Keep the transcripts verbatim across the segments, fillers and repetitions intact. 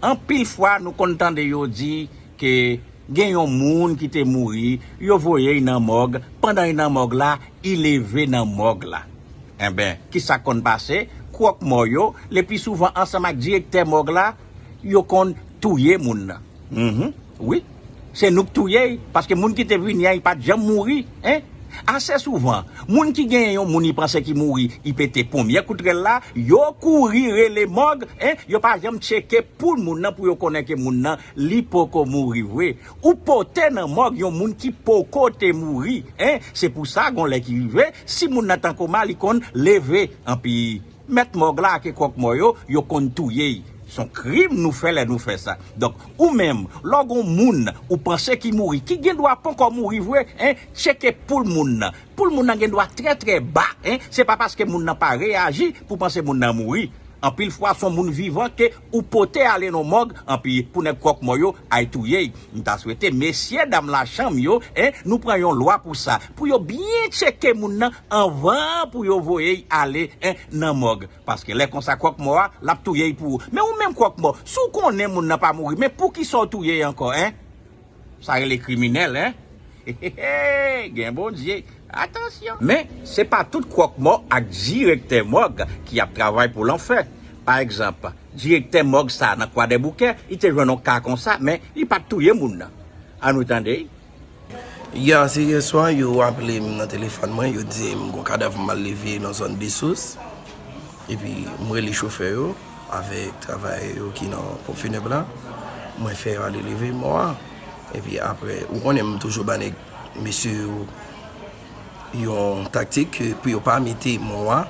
Anpil fwa, nou konn tande yo di ke gen yon moun ki te mouri, yo voye l nan mòg, pandan l nan mòg la, li leve nan mòg la. Enben, kisa k konn pase? Kwòkmò yo, le pli souvan ansanm ak direktè mòg la, yo konn touye moun nan. Mhm, wi. Se nou k touye l, paske moun ki te vini an, li pa t janm mouri, en. Ase souvan, moun ki genyen yon moun li panse ki mouri, li pete premye kout rèl la, yo kouri rele mòg, en, yo pa janm tcheke poul moun nan pou yo konnen ke moun nan, li poko mouri vre. Ou pote nan mòg yon moun ki poko te mouri, en. Se pou sa, gon lè ki rive, si moun nan t an koma, li konn leve. Anpi mèt mòg la ak kwòkmò yo, yo konn touye l. Se yon krim nou fè lè nou fè sa. Donk, ou menm, lè w gon moun ou panse ki mouri, ki gen dwa poko mouri vre, en, tcheke poul moun nan. Poul moun nan gen dwa trè, trè ba, en. Se pa paske moun nan pa reyaji pou panse moun nan mouri. Anpil fwa, se yon moun vivan ke ou pote ale nan mòg, anpi pou nèg kwòkmò yo al touye l. M ta swete mesye dam lachanm yo, en, nou pran yon lwa pou sa, pou yo byen tcheke moun nan anvan pou yo voye l ale, en, nan mòg. Paske lè konsa, kwòkmò a, l ap touye l pou ou. Men ou menm kwòkmò, si w konnen moun nan pa mouri, men poukisa w touye l ankò, en? Sa rele kriminèl, en? Gen Bondye. Atansyon! Men, se pa tout kwòkmò ak direktè mòg ki ap travay pou lanfè. Pa egzanp, direktè mòg sa nan Kwadèboukè, li te jwenn yon ka konsa, men li pa t touye moun nan. Ann nou tande. Ya, se yè swa, yo aple m nan telefòn mwen, yo di m gon kadav mal leve nan zòn Desous. Epi, m rele chofè yo, avèk travayè yo ki nan ponp finèb la. Mwen fè yo ale leve mò a. Epi apre, ou konnen m toujou ba nèg, mesye yo, yon taktik ke pou yo pa mete mò a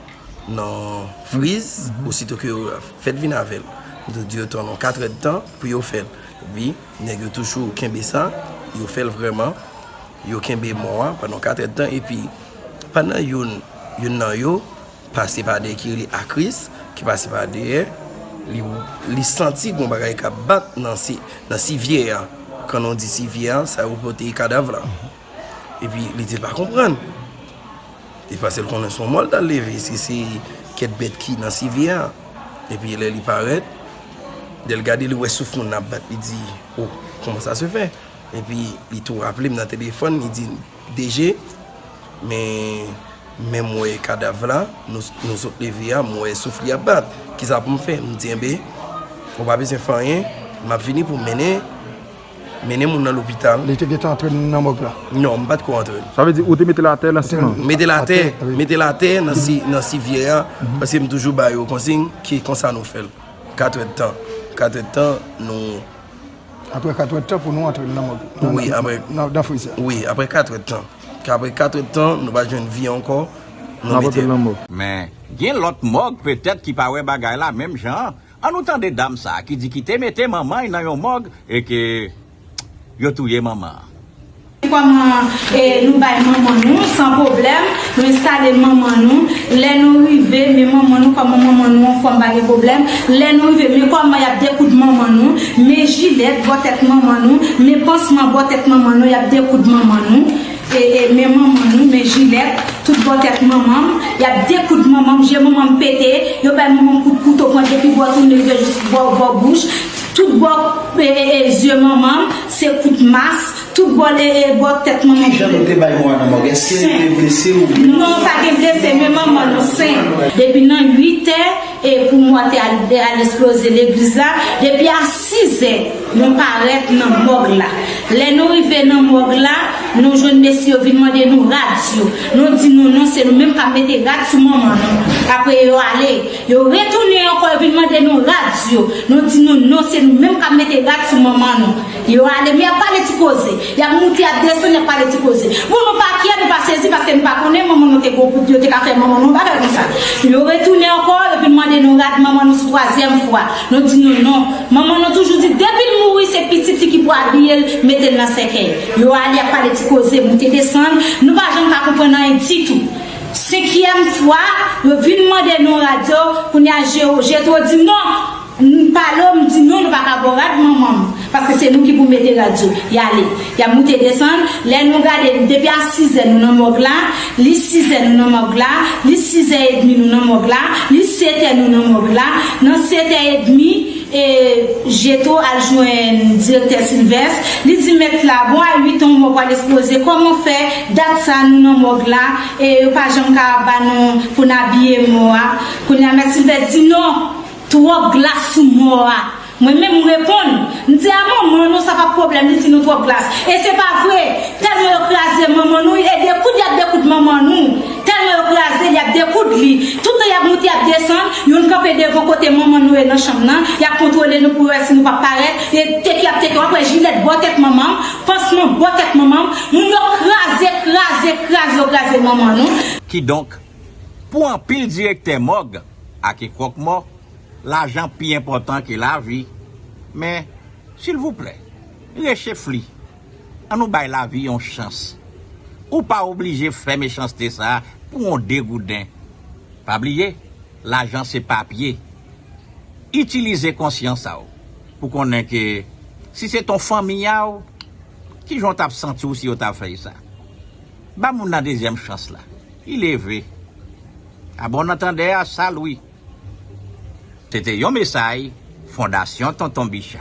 nan friz, osito ke yo fèt vin avè l. M te di yo tann yon katrèdtan pou yo fè l. Epi, nèg yo toujou kenbe sa, yo fè l vrèman. Yo kenbe mò a pandan katrèdtan, epi pandan youn, youn nan yo pase pa dèyè, ki rele Akris, ki pase pa dèyè, li, li santi gon bagay k ap bat nan si, nan sivyè a. Kan nou di sivyè a, sa yo pote kadav la. Epi li di l pa konprann. Li panse l konnen se yon mò l t al leve, si se kèk bèt ki nan sivyè a. Epi lè li parèt, lè l gade, li wè souf moun nan ap bat, li di, "O, kòman sa se fè?" Epi li tou raple m nan telefòn, li di, "D G, men, men m wè kadav la, nou, nou sot leve a, m wè souf li ap bat. Kisa pou m fè?" M di, "Enben, ou pa bezwen fè anyen, m ap vini pou m mennen, mennen moun nan lopital." Li te gentan antre nan mòg la? Non, m pa t ko antre. Sa vle di ou te mete l atè nan siman? Mete l atè, atè, wi. Mete l atè nan si, nan sivyè a, paske m toujou ba yo konsiy ke konsa nou fè l. Katrèdtan. Katrèdtan, nou Apre katrèdtan pou nou antre l nan mòg. Nan, wi, nan, apre, nan, nan friz la. Wi, apre katrèdtan. Apre katrèdtan, nou pa jwenn vi ankò, nou mete l nan mòg. Men, gen lòt mòg petèt ki pa wè bagay la menm jan an. Ann nou tande dam sa a ki di ki te mete manman l nan yon mòg e ke yo touye manman an. Kòman, e, nou bay manman nou san pwoblèm, nou enstale manman nou. Lè nou rive, men manman nou, kòman manman nou anfòm, pa gen pwoblèm. Lè nou rive, men kòman y ap dekoud manman nou, men jilèt bò tèt manman nou, men pansman bò tèt manman nou, y ap dekoud manman nou. E, e, men manman nou, men jilèt, tout bò tèt manman m, y ap dekoud manman m, je manman m pete, yo bay manman m kout kouto, pran depi bò tounen rive jis bò, bò bouch, tout bò, e, e, e, zye manman m, se kout mas, tout bò, e, e, bò tèt manman m. Kijan nou te bay mò a nan mòg? Èske li te blese oubyen? Non, pa gen blese, men manman nou sen. Depi nan uit è, e pou mò a te al, al eksploze legliz la, depi a sizè, nou parèt nan mòg la. Lè nou rive nan mòg la, nou jwenn mesye yo vin mande nou rad yo. Nou di nou non, se nou menm k ap mete rad sou manman nou. Apre yo ale, yo retounen ankò, yo vin mande nou rad yo. Nou di nou non, se nou menm k ap mete rad sou manman nou. Yo ale, men y ap pale ti koze. Y ap moute, y ap desann, y ap pale ti koze. Bon, nou pa kyè, nou pa sezi, paske nou pa konnen manman nou te gwo pout, yo te ka fè manman nou bagay konsa. Yo retounen ankò, yo vin mande nou rad manman nou sou twazyèm fwa. Nou di nou non. Manman nou toujou di, depi l mouri, se pitit li ki pou abiye l, mete l nan sèkèy. Yo ale, y ap pale ti koze, moute desann, nou pa janm ka konprann anyen ditou. Senkyèm fwa, yo vin mande nou rad yo, kounye a Jetwo di non. M pale w, m di non, nou pa ka ba w rad manman m, paske se nou ki pou mete rad yo. Y ale, y ap moute desann. Lè nou gade, depi a sizè nou nan mòg la, li sizè nou nan mòg la, li sizè edmi nou nan mòg la, li setè nou nan mòg la, nan setè edmi, E Jeto al jwenn direktè Silvès, li di, mèt la, bon, a uit an mò pral ekspoze, kòman fè dat sa nou nan mòg la, e yo pa janm ka ba nou pou n abiye mò a? Kounye a mèt Silvès di non, twòp glas sou mò a. Mwen menm m reponn, m di a manman nou sa pa pwoblèm, li di nou twòp glas. E se pa vre, tèlman yo kraze manman nou, e dekoud y ap dekoud manman nou. Tèlman yo kraze l, y ap dekoud li. Toutan y ap moute, y ap desann, youn kanpe devan kote manman nou ye nan chanm nan, y ap kontwole nou pou yo wè si nou p ap parèt, e teke y ap teke, w ap wè jilèt bò tèt manman m, pansman bò tèt manman m, moun yo kraze, kraze, kraze, yo kraze manman nou. Kidonk, pou anpil direktè mòg ake kwòk mò, lajan pi enpòtan ke lavi. Men, silvouplè, rechefli. Ann nou bay lavi yon chans. Ou pa oblije fè mechanste sa a pou yon degouden. Pa bliye, lajan se papye. Itilize konsyans a w pou konnen ke si se t on fanmi a w, kijan w t ap santi w si yo ta fè w sa? Ba moun nan dezyèm chans la. Li leve. A bon antandè a, salwi. Se te yon mesaj Fondasyon Tonton Bicha.